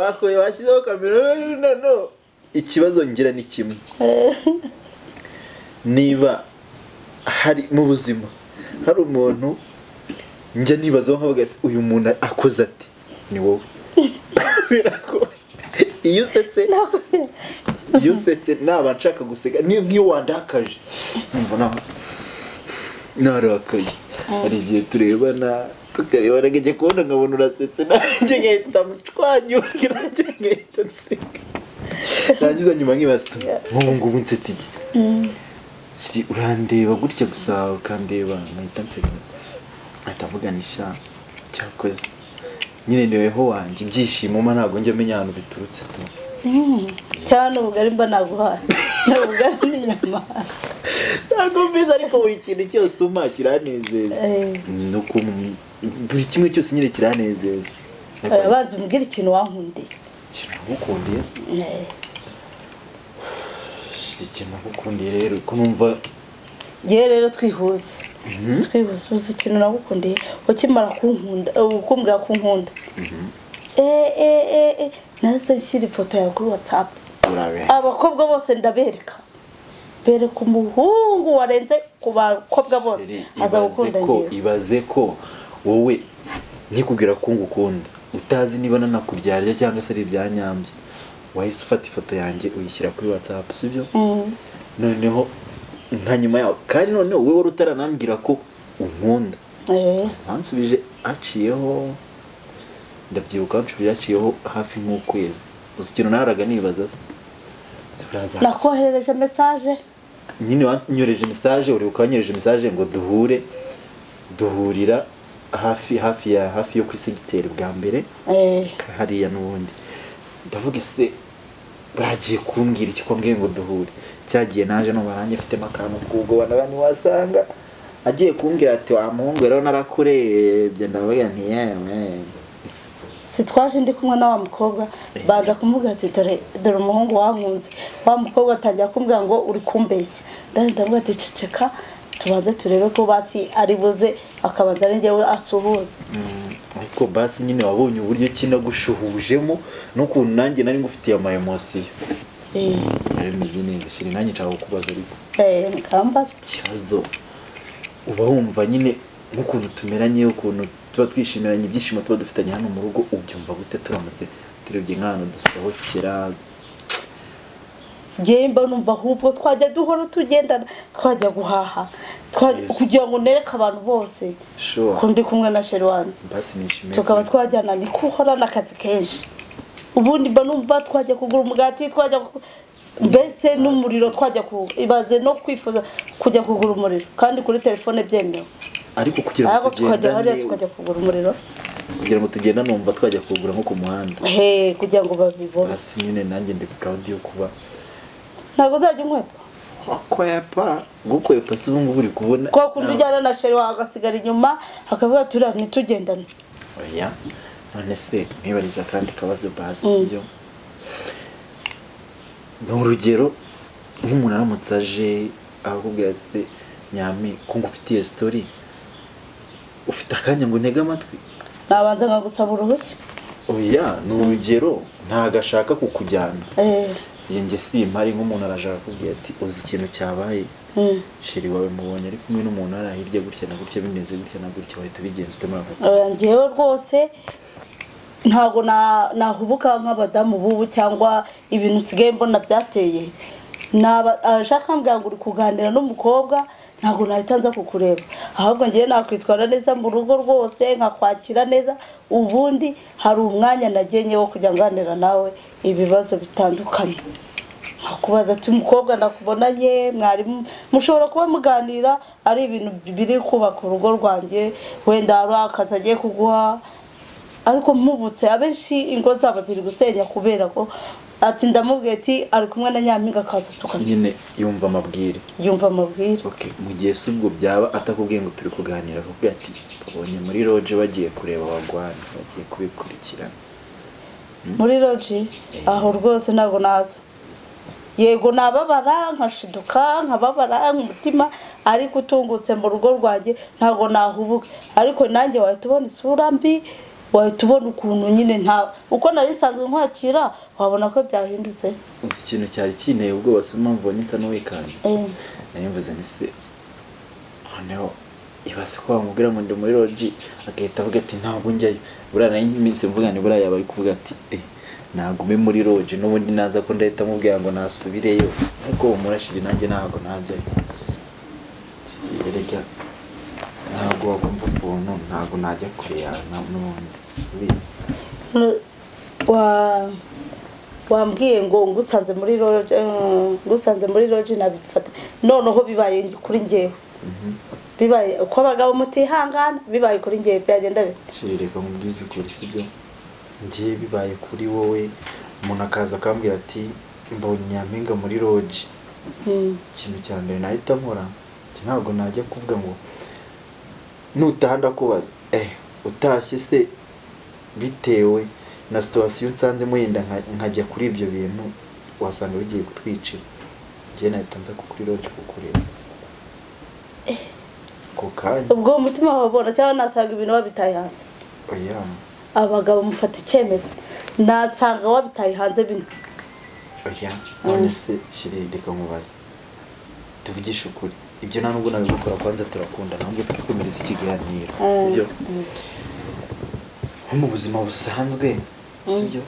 Ariko washyizeho kamera no ikibazo ngira ni kimwe. Niba hari mu buzima hari umuntu njya nibazaho nkavuga uyu muntu akoze ati ni wowe. Iyo usetse naba nshaka guseka nk'iyo wandakaje numva narakaye. Hari igihe turebana tukarebana nkajya kubona nkabona urasetse nanjye nkahita mucwanyura nanjye nkahita nseka. Narangiza nyuma nkibaza nk'ubu ngubu nsetse iki? Urandeba gutya gusa ukandeba nkahita nseka. Nkahita mvuga nti sha cyakoze nyine niweho wanjye ibyishimo mba ntabwo njya menya ahantu biturutse tu. Cyane ubugari mba naguhaye. Ubugari n'inyama. Ntabwo mbizi ariko buri kintu cyose umpa kiranezeza. Nuko buri kimwe cyose nyine kiranezeza. Abanza umbwire ikintu wankundiye. Ikintu nagukundiye se? Ikintu nagukundiye rero ko numva ngewe rero twihuse. Twihuse uzi ikintu nagukundiye ukimara kunkunda ukumbwira kunkunda. Nahise nshyira ifoto yawe kuri WhatsApp. Abakobwa bose ndabereka. Bereka umuhungu warenze ku bakobwa bose aza gukunda ngewe. Ibaze ko wowe nkikubwira ko ngukunda utazi niba nanakuryarya cyangwa se ari ibyanyambye wahise ufata ifoto yanjye uyishyira kuri WhatsApp sibyo? Noneho nka nyuma yaho kandi noneho wowe wari utaranambwira ko unkunda. Bansubije aciyeho ndabyibuka bansubije aciyeho hafi nk'ukwezi. Uzi ikintu naraga nibaza se? Nakoherereje message nyine wanyoreje message uri ukanyoreje message ngo duhure duhurira hafi yo kuri segiteri bwa mbere hariya n'ubundi ndavuga ese baragiye kumbwira iki ko mbwiye ngo duhure cyagiye naje no baranjye mfitemo akantu k'ubwoba n'abandi wasanga agiye kumbwira ati wa muhungu rero narakurebye ndavuga nti yewe si twaje ndi kumwe na wa mukobwa baza kumubwira ati dore umuhungu wankunze wa mukobwa atangira kumbwira ngo uri kumbeshya ndavuga ati ceceka tubanze turebe ko basi ari buze akabanza ari njyewe asuhuza. Ariko basi nyine wabonye uburyo kino gushuhujemo n'ukuntu nanjye nari ngufitiye ama emotion. Byari bimeze neza shiri nanjye nshaka kukubaza ariko. Nkambaza. Ikibazo uba wumva nyine nk'ukuntu tumeranye ukuntu tuba twishimiranye ibyishimo tuba dufitanye hano mu rugo ubyumva gute turamutse turebye nk'ahantu dusohokera? Njyewe mba numva ahubwo twajya duhora tugendana twajya guhaha kugira ngo nereke abantu bose ko ndi kumwe na sheri wanjye tukaba twajyana ni kuhorana akazi kenshi ubundi mba numva twajya kugura umugati twajya mbese n'umuriro twajya ibaze no kwifuza kujya kugura umuriro kandi kuri telefone byemewe ariko kugira ngo tugendane tukajya kugura umuriro kugira ngo tugenda numva twajya kugura nko ku muhanda kugira ngo babibone basi nyine nanjye ndi proud yo kuba ntabwo uzajya unkwepa kwepa gukwepa si ubu ngubu uri kubona kwa kundi ujyana na sheri wawe agasigara inyuma akavuga ati uriya ntitugendane. Oya none se mwibariza kandi kabazo basi sibyo? Ni urugero nk'umuntu aramutse aje akakubwira ati nyami ko ngufitiye story ufite akanya ngo ntege amatwi nabanza nkagusaba uruhushya. Oya ni urugero ntago ashaka kukujyana. Njye simpari nk'umuntu araje akakubwira ati uzi ikintu cyabaye sheri wawe mubonye ari kumwe n'umuntu ari hirya gutya na gutya bimeze gutya na gutya wahita ubigenza ute muri ako kanya? Njyewe rwose ntabwo nahubuka nk'abadamu bubu cyangwa ibintu usigaye mbona byateye ashaka ambwira ngo uri kuganira n'umukobwa ntabwo nahita nza kukureba ahubwo ngewe nakwitwara neza mu rugo rwose nkakwakira neza ubundi hari umwanya nagenye wo kujya nganira nawe ibibazo bitandukanye nkakubaza ati umukobwa nakubonanye mwarimu mushobora kuba muganira ari ibintu biri kubaka urugo rwanjye wenda hari akazi agiye kuguha ariko mpubutse abenshi ingo zabo ziri gusenya kubera ko ati ndamubwiye ati ari kumwe na nyampinga akaza tukana nyine yumva amabwire okay mu gihe se ubwo byaba atakubwiye ngo turi kuganira akubwiye ati babonye muri loge bagiye kureba wagwana bagiye kubikurikirana muri loge aho rwose ntabwo naza. Yego nababara nkashiduka nkababara umutima, ariko utungutse mu rugo rwanjye ntago nahubuka. Ariko nanjye wahita ubona isura mbi, wahita ubona ukuntu nyine nta uko nari nsanzwe nkwakira, wabona ko byahindutse. Uzi ikintu cyari kineye ubwoba se impamvu ubonye nsa n'uwikanze? Nari mvuze nti se noneho ibase ko bamubwira ngo ndi muri lodge, agahita avuga ati ntabwo njyayo. Buriya nari iminsi mvuga ni buriya yaba ari kuvuga ati nagume muri lodge n'ubundi naza ko ndahita mubwira ngo nasubireyo, ariko uwo murashiri nanjye ntabwo najyayo. Erega ntabwo wakumva ukuntu ntabwo najya kure yawe n'ubundi subiza. Wambwiye ngo ngusanze muri lodge, ngusanze muri lodge nabifata. Noneho bibaye kuri njyewe. Bibaye uko abagabo mutihangana, bibaye kuri njyewe byagenda bite? Shiri reka nkubwize ukuri, sibyo? Njye bibaye kuri wowe, umuntu akaza akambwira ati mbonye Nyampinga muri lodge. Ikintu cya mbere nahita nkora, ntabwo najya kuvuga ngo nutaha ndakubaza, utashye se bitewe na situation nsanzemo yenda nkajya kuri ibyo bintu wasanga bigiye kutwicira. Njye nahita nza kuri lodge kukureba ako kanya. Ubwo umutima wabona cyangwa nasanga ibintu wabitaye hanze? Oya. Abagabo mufata icyemezo, nasanga wabitaye hanze bino. Oya, none se shiri reka nkubaze, tuvugishe ukuri, ibyo nta nubwo nabigukora, kwanza turakundana, ahubwo twikomereza ikiganiro, sibyo? Nko mu buzima busanzwe, sibyo?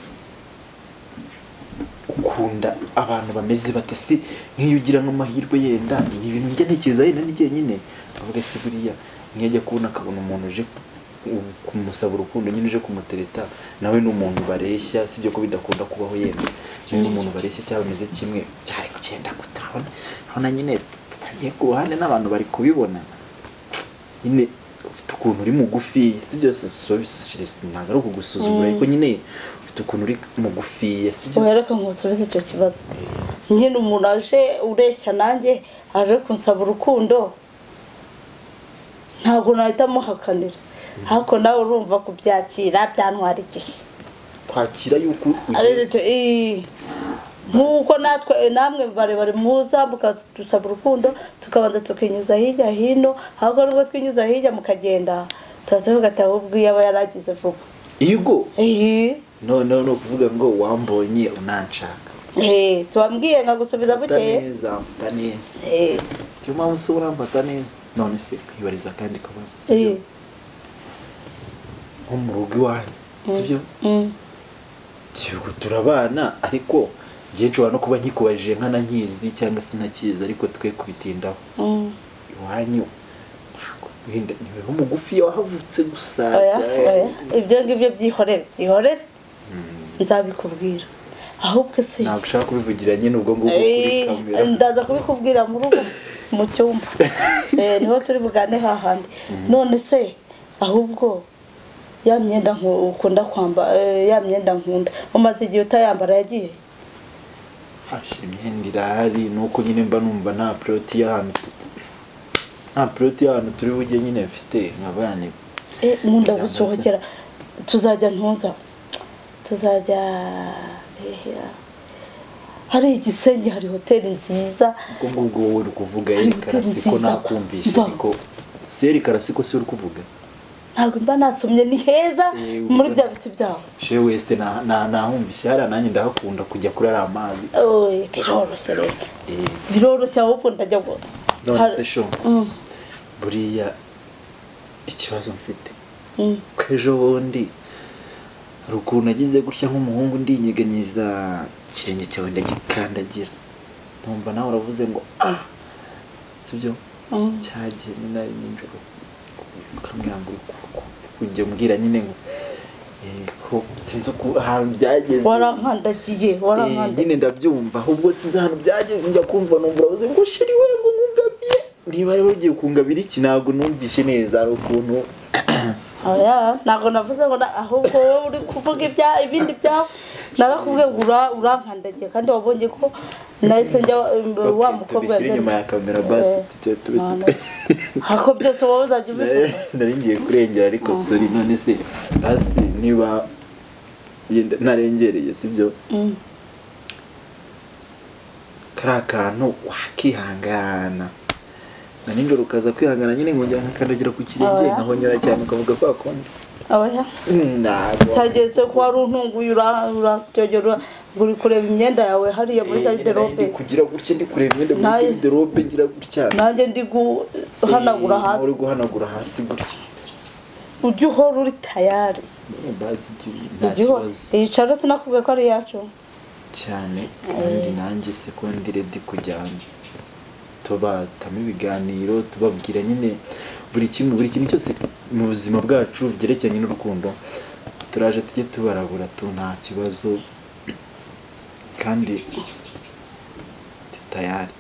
Ukunda abantu bameze bate se? Nk'iyo ugira nk'amahirwe yenda ni ibintu njya ntekereza yenda ni jyenyine, avuga se buriya nk'iyo ajya kubona akabona umuntu uje kumusaba urukundo nyine uje kumutereta, nawe ni umuntu bareshya, sibyo ko bidakunda kubaho yenda, nawe ni umuntu bareshya cyangwa bameze kimwe, byari kugenda gutabona urabona nyine tutagiye ku ruhande n'abantu bari kubibona nyine ufite ukuntu uri mugufi, sibyo? Ntabwo ari ukugusuzugura, ariko nyine ufite ukuntu uri mugufi, sibyo? Reka nkusubize icyo kibazo. Nyine umuntu aje ureshya nanjye aje kunsaba urukundo, ntabwo nahita muhakanira, ariko nawe urumva kubyakira byantwara igihe. Kwakira yuko nkuko natwe namwe barebare muza mukadusaba urukundo, tukabanza tukinyuza hirya hino, ahubwo nubwo twinyuza hirya mukagenda tukavuga ati ahubwo iyo aba yaragize vuba. Yego. Noneho ni ukuvuga ngo wambonye unanshaka. Wambwiye nkagusubiza bukeye. Neza, mfata neza. Niyo mpamvu se uramfata neza. None se kwibariza kandi kabazo, sibyo? Nko mu rugo iwanyu, sibyo? Turabana, ariko njye nshobora no kuba nkikubajije nkana nkizi cyangwa se ntakizi, ariko twe kubitindaho. Iwanyu ntabwo niwe mugufi wahavutse gusa. Ibyo ngibyo byihorere, byihorere. Nzabikubwira. Ahubwo se ntabwo ushaka kubivugira nyine ubwo ngubwo kuri kamera. Ndaza kubikubwira mu rugo mu cyumba. Niho turi bugane hahandi. None se ahubwo ya myenda ukunda kwamba, ya myenda nkunda umaze igihe utayambara yagiye? Imyenda irahari, nuko nyine mba numva nta priority y'ahantu, nta priority y'ahantu turi bujye nyine mfite nkabane. Nkunda gusohokera, tuzajya ntunza, tuzajya hari igisenge, hari hoteli nziza. Ubwo ngubwo wowe uri kuvuga Eri Karasiko nakumvishe, ariko si Eri Karasiko si uri kuvuga? Ntabwo mba nasomye, ni heza muri bya biti byaho. She West nahumvishe hariya, nanjye ndahakunda kujya kuri ariya mazi. Biroroshye rero. Biroroshye ahubwo ndajya. None se sho, buriya ikibazo mfite ko ejo bundi hari ukuntu nagize gutya nk'umuhungu ndinyeganyiza ikirenge cyawe ndagikandagira, numva nawe uravuze ngo ah, sibyo? Cyagiye nari nijoro ukambwira ngo ujye umbwira nyine ngo ko sinzi uko ahantu byageze. Warankandagiye, warankandagiye. Nyine ndabyumva, ahubwo sinzi ahantu byageze, njya kumva numva uravuze ngo shiri we ngo nkungabiye. Niba rero ugiye kungabira iki ntabwo numvise neza ukuntu. Oya, ntabwo navuze ngo ahubwo wowe uri kuvuga ibindi byawe. Narakubwiye ngo urankandagiye kandi wabonye ko nahise njya wa mukobwa yajya inyuma ya kamera basi tube. Hako byose wowe uzajya ubivuga. Nari ngiye kurengera ariko sorry. None se basi niba narengereye, sibyo? Kari akantu wakihangana na nijoro ukaza kwihangana nyine nkongera nkakandagira ku kirenge nkahonyora cyane ukavuga kwa kundi. Oya. Ntabwo Cyageze ko wari untunguye uracyogera uri kureba imyenda yawe hariya muri garderobe. Ndi kugira gutya, ndi kureba imyenda muri garderobe ngira gutya. Nanjye ndi guhanagura hasi. Uri guhanagura hasi gutya. Ujye uhora uri tayari. Bazi nta kibazo. Iyi caro sinakubwiye ko ari iyacu. Cyane kandi nanjye se ko ndi ready kujyana. Tubatamo ibiganiro, tubabwira nyine buri kimwe, buri kintu cyose mu buzima bwacu byerekeranye n'urukundo. Turaje tujye tubarabura tu nta kibazo kandi tayari.